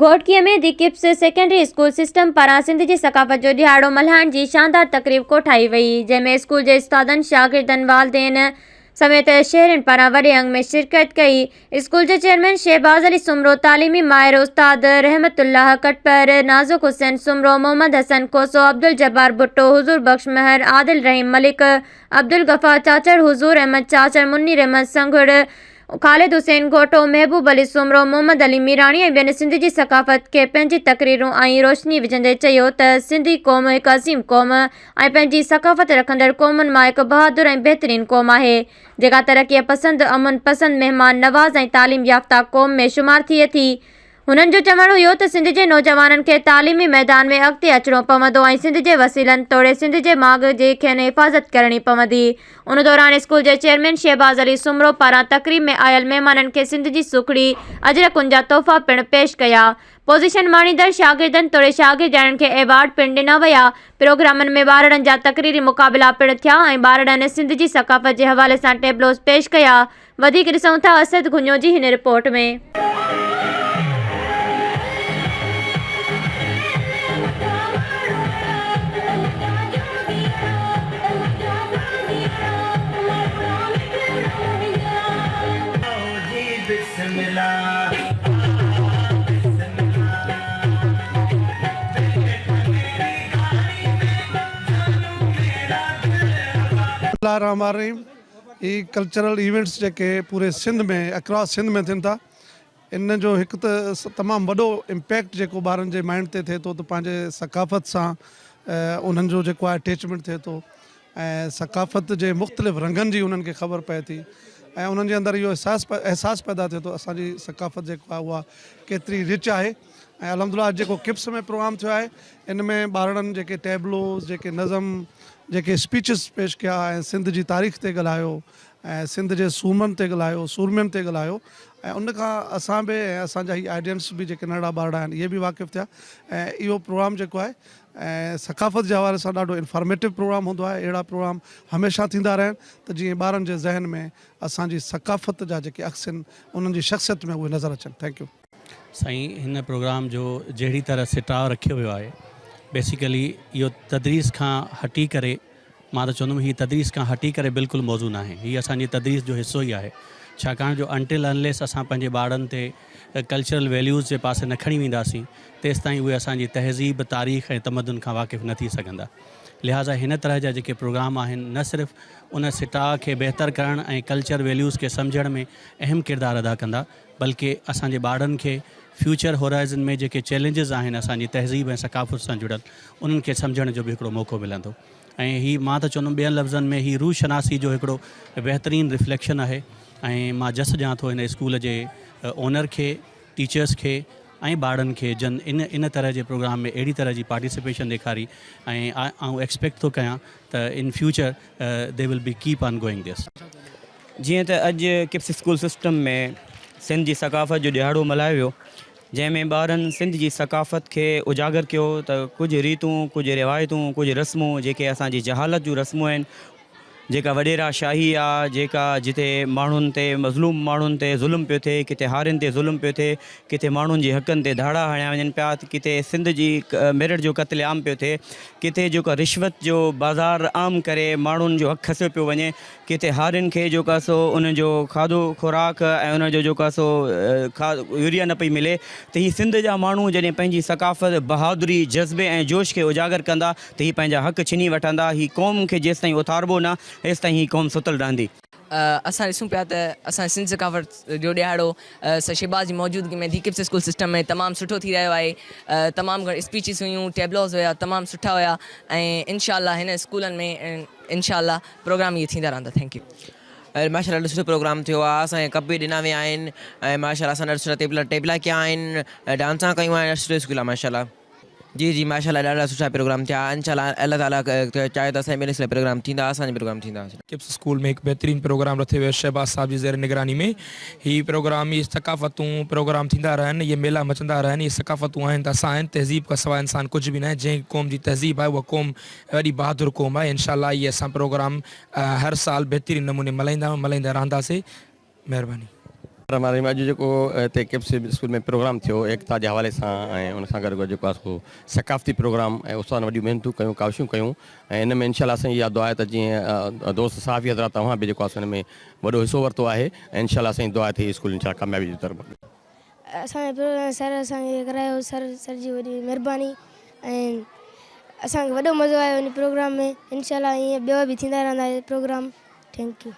گهوٽڪيء ۾ the Kipps secondary school system پاران سنڌ جي ثقافت جو ڏهاڙو ملهائڻ جي شاندار تقريب ڪوٺائي وئي، جنهن ۾ اسڪول جي استادن، شاگردن، والدين سميت شهرين پاران وڏي انگ ۾ شرڪت ڪئي. اسڪول جي چيئرمين شهباز علي سومرو، تعليمي ماهر استاد رحمت الله ڪٽپر، نازڪ حسين سومرو، محمد حسن کوسو، عبدالجبار ڀٽو، حضور بخش مهر، عادل رحيم ملڪ، عبدالغفار چاچڙ، حضور احمد چاچڙ، منير احمد سنگهڙ، خالد حسين گهوٽو، محبوب علي سومرو، محمد علي ميراڻي ۽ ٻين سنڌ جي ثقافت کي پنهنجي تقريرون ۽ روشني وجهندي چيو ته سنڌي قوم هڪ عظيم قوم ۽ پنهنجي ثقافت رکندڙ قومن مان هڪ بهادر ۽ بهترين قوم آهي جيڪا ترقي پسند، امن پسند، مهمان نواز ۽ تعليم يافته قوم ۾ شمار ٿئي ٿي. هنن جو چوڻ هيو ته سنڌ جي نوجوانن کي تعليمي ميدان ۾ اڳتي اچڻو پوندو ۽ سنڌ جي وسيلن توڙي سنڌ جي ماڳ جي کين حفاظت ڪرڻي پوندي. ان دوران اسڪول جي چيئرمين شهباز علي سومرو پاران تقريب ۾ آيل مهمانن کي سنڌ جي سوکڙي اجرڪن جا تحفا پڻ پيش ڪيا. پوزيشن ماڻيندڙ شاگردن توڙي شاگردياڻين کي ايوارڊ پڻ ڏنا ويا. پروگرامن ۾ ٻارڙن جا تقريري مقابلا پڻ ٿيا ۽ ٻارڙن سنڌ جي ثقافت جي حوالي سان ٽيبلوز پيش ڪيا. وڌيڪ ڏسون ٿا اسد گهنيو جي هن رپورٽ ۾. بسم الله الرحمٰن الرحيم هي ڪلچرل ايونٽس جيڪي پوري سنڌ ۾ اڪراس سنڌ ۾ ٿين ٿا ان جو هڪ ته تمام وڏو امپيڪٽ جيڪو ٻارن جي مائنڊ تي ٿئي ٿو ته پنهنجي ثقافت سان انهن جو جيڪو آهي اٽيچمينٽ ٿئي ٿو ۽ ثقافت جي مختلف رنگن جي انهن کي خبر پئي ٿي ۽ انهن جي اندر اهو احساس احساس پيدا ٿئي ٿو اسان جي ثقافت جيڪو آهي اها ڪيتري رچ آهي ۽ الحمدلله اڄ جيڪو ڪپس ۾ پروگرام ٿيو آهي ان ۾ ٻارڙن جيڪي ٽيبلوز جيڪي نظم جيڪي اسپيچز پيش ڪيا ۽ سنڌ جي تاريخ تي ڳالهايو ۽ سنڌ جي سورمن تي ڳالهايو سورمين تي ڳالهايو ۽ ان کان اسان به ۽ اسان جا هي آڊينس به جيڪي ننڍڙا ٻارڙا آهن اهي به واقف ٿيا ۽ اهو پروگرام جيڪو آهي ۽ ثقافت جي حوالي سان ڏاڍو انفارميٽو پروگرام هوندو آهي اهڙا پروگرام هميشه ٿيندا رهن ته جيئن ٻارن جي ذهن ۾ اسان جي ثقافت جا جيڪي عڪس آهن انهن جي شخصيت ۾ اهي نظر اچن thank you. سائين هن پروگرام جو جهڙي طرح سٽاء رکيو ويو آهي بيسيڪلي اهو تدريس کان هٽي ڪري مان ته چوندم هي تدريس کان هٽي ڪري بلڪل موضوع ناهي هي اسان جي تدريس جو حصو ئي آهي ڇاڪاڻ جو انٽل انليس اسان پنهنجي ٻارڙن تي ڪلچرل ويليوز جي پاسي نه کڻي وينداسين تيستائين اهي اسان جي تهذيب تاريخ ۽ تمدن کان واقف نه ٿي سگهندا لهٰذا هن طرح جا جيڪي پروگرام آهن نه صرف ان سٽاء کي بهتر ڪرڻ ۽ ڪلچر ويليوز کي سمجهڻ ۾ اهم ڪردار ادا ڪندا بلڪه اسان جي ٻارڙن کي فيوچر هورائزن ۾ جيڪي چئلينجز آهن اسان جي تهذيب ۽ ثقافت سان جڙيل انهن کي سمجهڻ جو به هڪڙو موقعو ملندو ۽ هي مان ته چوندم ٻين لفظن ۾ هي روح شناسي جو هڪڙو بهترين رفليڪشن آهي ۽ مان جس ڏيان ٿو هن اسڪول جي اونر کي ٽيچرس کي ۽ ٻارڙن کي جن ان ان طرح جي پروگرام ۾ اهڙي طرح جي پارٽيسپيشن ڏيکاري ۽ آئون ايڪسپيڪٽ ٿو ڪيان ته in future the will be keep on going this. جيئن ته اڄ ڪپس اسڪول سسٽم ۾ سنڌ جي ثقافت جو ڏهاڙو ملهايو ويو جنهن ۾ ٻارن سنڌ جي ثقافت کي اجاگر ڪيو ته ڪجهه ريتون ڪجهه روايتون ڪجهه رسمون جيڪي اسان جي جهالت جون رسمون آهن جيڪا وڏيرا شاهي آ جيڪا جتي ماڻهن تي مظلوم ماڻهن تي ظلم پيو ٿئي ڪٿي هارين تي ظلم پيو ٿئي ڪٿي ماڻهن جي حقن تي ڌاڙا هڻيا وڃن پيا ته ڪٿي سنڌ جي ميرٽ جو قتل عام پيو ٿئي ڪٿي جيڪا رشوت جو بازار عام ڪري ماڻهن جو حق کسيو پيو وڃي ڪٿي هارين کي جيڪو آهي سو انهن جو کاڌو خوراڪ ۽ انهن جو جيڪو آهي سو يوريا نه پئي ملي ته هي سنڌ جا ماڻهو جڏهن پنهنجي ثقافت بهادري جذبي ۽ جوش کي اجاگر ڪندا ته هي پنهنجا حق ڇني وٺندا هي قوم کي جيستائين اٿاربو نه ايستائين هي قوم ستل رهندي. اسان ڏسون پيا ته اسان سنڌ ثقافت جو ڏهاڙو سر شهباز جي موجودگي ۾ the Kipps school system ۾ تمام سٺو ٿي رهيو آهي تمام گهڻي اسپيچز هيون ٽيبلوز هيا تمام سٺا هيا ۽ انشاء الله هن اسڪولن ۾ انشاء الله پروگرام اهي ٿيندا رهندا thank you. ماشاء الله ڏاڍو سٺو پروگرام ٿيو آ اسان کي ڪپ به ڏنا ويا آهن ۽ ماشاء الله اسان ڏاڍا سٺا ٽيبلا ٽيبلا ڪيا آهن ۽ ڊانسان ڪيون آهن ڏاڍو سٺو اسڪول آ ماشاء الله. جي جي ماشاء الله ڏاڍا سٺا پروگرام ٿيا انشاء الله الله تعالي چاهيو ته اسان جي ٻين پروگرام ٿيندا اسان جا پروگرام ٿيندا. ڪپس اسڪول ۾ هڪ بهترين پروگرام رٿيو ويو شهباز صاحب جي زير نگراني ۾ هي پروگرام هي ثقافتون پروگرام ٿيندا رهن اهي ميلا مچندا رهن اهي ثقافتون آهن ته اسان آهن تهذيب کان سواء انسان ڪجهه به ناهي جنهن قوم جي تهذيب آهي اها قوم وڏي بهادر قوم آهي انشاء الله اهي اسان پروگرام هر سال بهترين نموني ملهائيندا ملهائيندا رهنداسي مهرباني. الرحمان الرحيم اڄ جيڪو هتي ڪپس اسڪول ۾ پروگرام ٿيو ايڪتا جي حوالي سان ۽ ان سان گڏ گڏ جيڪو آهي سو ثقافتي پروگرام ۽ استادن وڏيون محنتون ڪيون ڪاوشون ڪيون ۽ ان ۾ انشاء الله اسان جي اها دعا آهي ته جيئن دوست صحافي حضرات توهان به جيڪو آهي سو ان ۾ وڏو حصو ورتو آهي ۽ انشاء الله اسان جي دعا آهي ته هي اسڪول انشاء الله ڪاميابي جي طرف اسان جو پروگرام سر اسان کي ڪرايو سر سر جي وڏي مھرباني ۽ اسان کي وڏو مزو آيو ان پروگرام ۾ انشاء الله ائين ٻيو به ٿيندا رھندا پروگرام thank you.